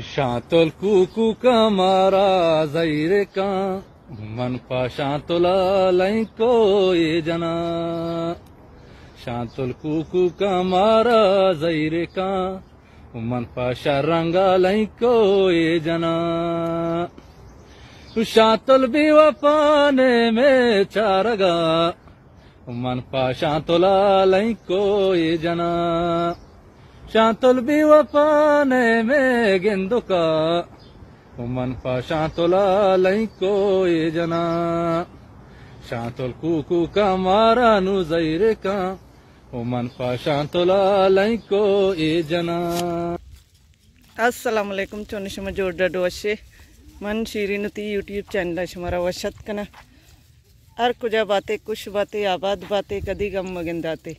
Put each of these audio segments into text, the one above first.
شانتل کوکوکاں مارا زہیر کاں، من پہ شانتل ءَ لنکوئے جناں۔ شانتل کوکوکاں مارا زہیر کاں، من پہ شررنگ ءَ لنکوئے جناں۔ شانتل بے وفا نے مئے چارگ ءَ، من پہ شانتل ءَ لنکوئے جناں۔ شانتل بے وفا نے مئے گندک ءَ، من پہ شانتل ءَ لنکوئے جناں۔ شانتل کوکوکاں مارا نوں زہیر کاں، من پہ شانتل ءَ لنکوئے جناں۔ السلام علیکم، چون شما؟ جوڑ ڈڈ وشے؟ من شیرین تی یوٹیوب چینل ءَ شمارا وش اتک کناں۔ ہر کجا باتے، خوش باتے، آباد باتے، کدی غم مگنداتے۔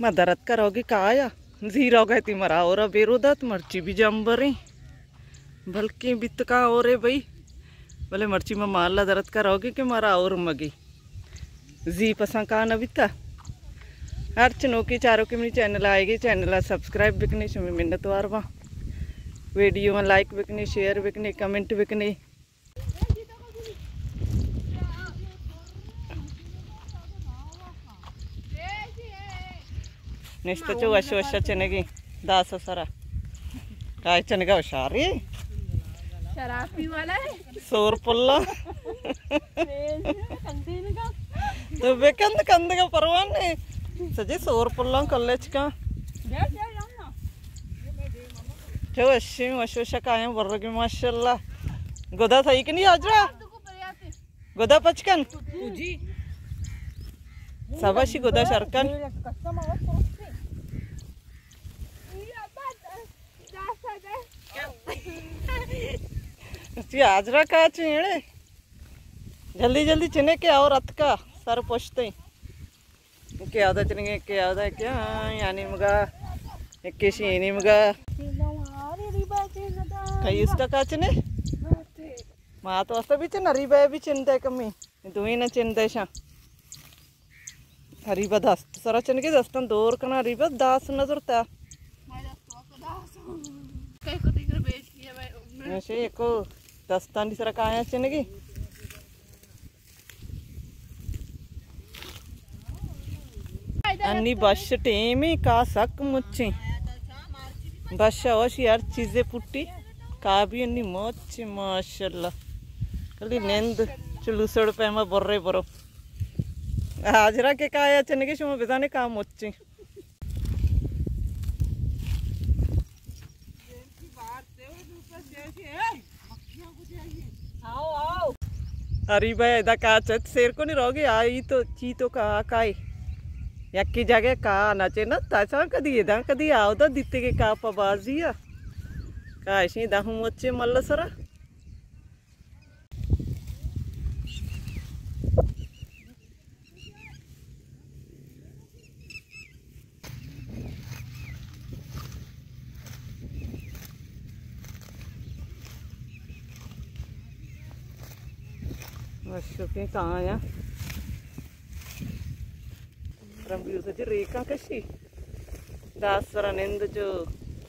ما درتکا روگی کایا، زی روگا تی مرا اورا بیرو دات، مرچی بھی جمبریں۔ بلکیں بیتکا اورے بھئی، بلے مرچی ما مالا درتکا روگی کہ مرا اور مگی۔ زی پساں کا نہ بیتا۔ ہرچ نوکی چاروکی منی چینل آئے گی، چینل ءَ سبسکرائب بکنی، شمی منت وار باں۔ ویڈیو ءَ لائک بکنی، شیئر بکنی، کمنٹ بکنی۔ نشتہ چو وش وش چنگی داس سرا۔ کائے چنگا ہوشاری؟ شرابی والا ہے۔ سور پلا۔ تو بکند کندگا پرواہ نے۔ سجے سور پلا کلچکا۔ چو وشی وش وش کائیں برگی ماشاءاللہ۔ گدا تھئی کنی آجرا؟ گدا پچ کن۔ سبا شی گدا شر کن۔ تی آجرا کا چیڑے؟ جلدی جلدی چنے کے اور اتکا سر پشتے۔ کہ آدا چنگے، کہ آدا کیا، یعنی مگا، کہ شینی مگا۔ کئی اس کا کاچنے؟ ما تو است بھی چن، ہریبا بھی چن دے کمی۔ دوئی نہ چن دے شا۔ ہریبا دست سرا چنگے، دستان دور کنا، ہریبا داس نظر تا۔ ایشی ایکو دستانی سرا کایا چنگی۔ انی بش ٹیمی کا سک مچیں۔ بش اوشی ہر چیزے پٹی۔ کا بھی انی مچ ماشاءاللہ۔ کلی نند چلو سڑ پیما برے برو۔ حاجرہ کے کایا چنگی شما بزانے کا مچیں۔ ہری بھائی ادا کاچت سیر کنی روگی آئی تو چی تو کا کائی۔ یکی جگہ کا نچے نہ تچا کدی ادا کدی آودا دیتے کے کا پا بازی آ۔ کا اشی دا ہم وچے مل سرا۔ بس شوقیں کایا۔ رمبیو سجے ریکاں کشی۔ داس سرا نند جو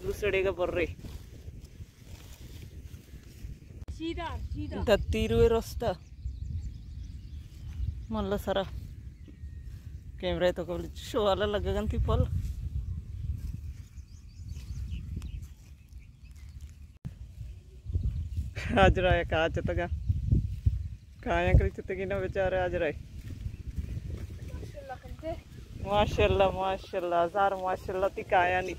لوسڑے گا برے۔ دتی روئے رستا۔ ملا سرا کیمرہ تو کبل شوالا لگا گنتی پل۔ حاجرہ ءَ کاچتگا۔ کایاں کلی چتگی نہ بیچارے حاجرہ ءَ۔ ماشاءاللہ، ماشاءاللہ، ہزار ماشاءاللہ تی کایانی۔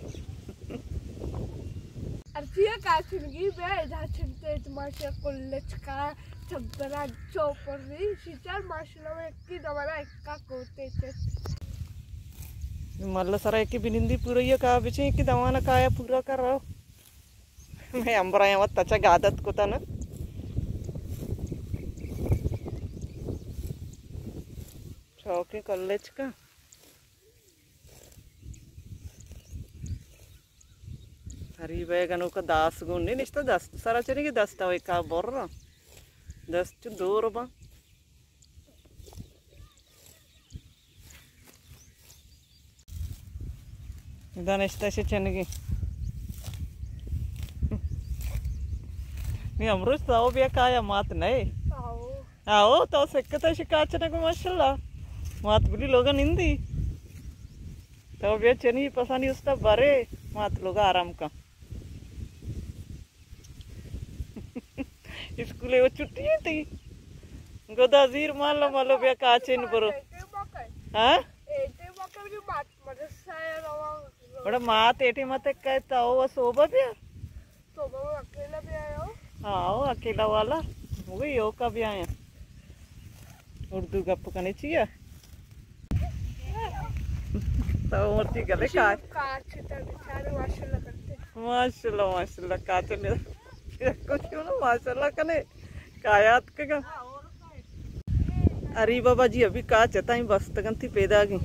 ارچی ءَ کاچنگی بے ادا چنتے ماشاءاللہ کلچکا چبرا چوپری شیچر ماشاءاللہ میں کی دوبارہ ایکا کوتے چت۔ مل سرا ایک بنندی پورا یہ کا بچے ایک دوانا کایا پورا کر رہا۔ مئے امبرایاں وت تچگ عادت کتہ نہ۔ شوقیں کلچکاں۔ ہری بئے گنوکا داس گون نی نشتہ دست سرا چنگی دست اوے کا بر۔ دست چو دور باں۔ ادا نشتہ شے چنگی۔ امروز تو بیا کایا مات نئے۔ آؤ۔ آؤ، تو سکتا شکاچ نہ کو ماشاءاللہ۔ مات بلی لوگا نندی۔ تو بیا چنی پسانی استا برے، مات لوگا آرام کن۔ اسکولے وہ چھٹی تھی۔ گدا زیر مالو مالو بیا کاچین برو۔ ہاں؟ بڑا مات ایٹی مت کہتا ہو، وہ صوبہ بیا۔ تو بابا اکیلا بھی آیا ہو؟ ہاں، وہ اکیلا والا۔ وہ یو کا بھی آیا۔ اردو گپ کنے چیا؟ تو مرچی گلے کا؟ کاچ تا بیچارے ماشاءاللہ کرتے۔ ماشاءاللہ، ماشاءاللہ، کاچ نے۔ کچھ نہ، ماشاءاللہ کنے۔ کایات کگا۔ اری بابا جی ابھی کاچ تائیں بستگنتی پیدا گی۔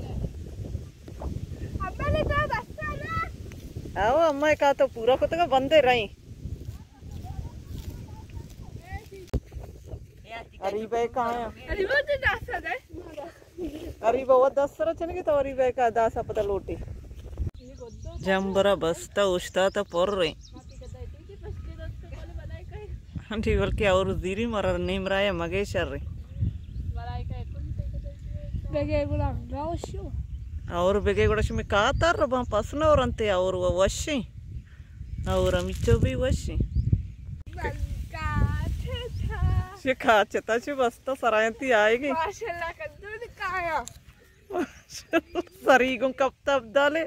ابا نے تو بستا نا۔ آو، اما کا تو پورا کتگا بندے رہی۔ اری بے کہاں ہے؟ اری بابا تو دس سر ہے۔ اری بابا دس سر چنے گے تو اری بے کا دس پتہ لوٹی۔ جمبرا بستا اوشتا تا پر رہی۔ ہاں جی، بلکہ اور زیری مرر نیم رائے مگے شر رہی۔ بگے گڑا گاوشو۔ اور بگے گڑا شمی کاتر رباں پسنا اور انتے اور وہ وشیں۔ اور ہمیچو بھی وشیں۔ شکا چتا شو بستا سرائنتی آئے گی۔ ماشاءاللہ کدو نکایا۔ سری گوں کپتا ابدالے۔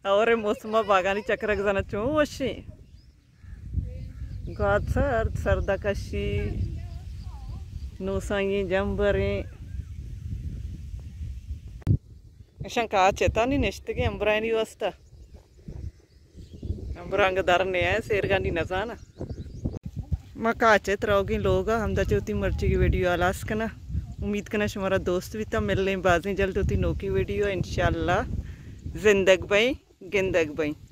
اور موسم باگانی چکرک زنا چون وشیں۔ گوات سرد، سرد کشی، نوسائیں جمبریں۔ اشان کاچ اتانی نشتگیں امبرائنی واسطہ۔ امبرانگ در نے آئے، سیرگانی نزانا۔ ما کاچ ات روگیں لوگا، ہمدا چوتی مرچی کی ویڈیو آلاس کنا۔ امید کنا شمارا دوست بیتا، ملیں بازیں جلد ہوتی نوکی ویڈیو انشاءاللہ۔ زندگ بئیں، گندگ بئیں۔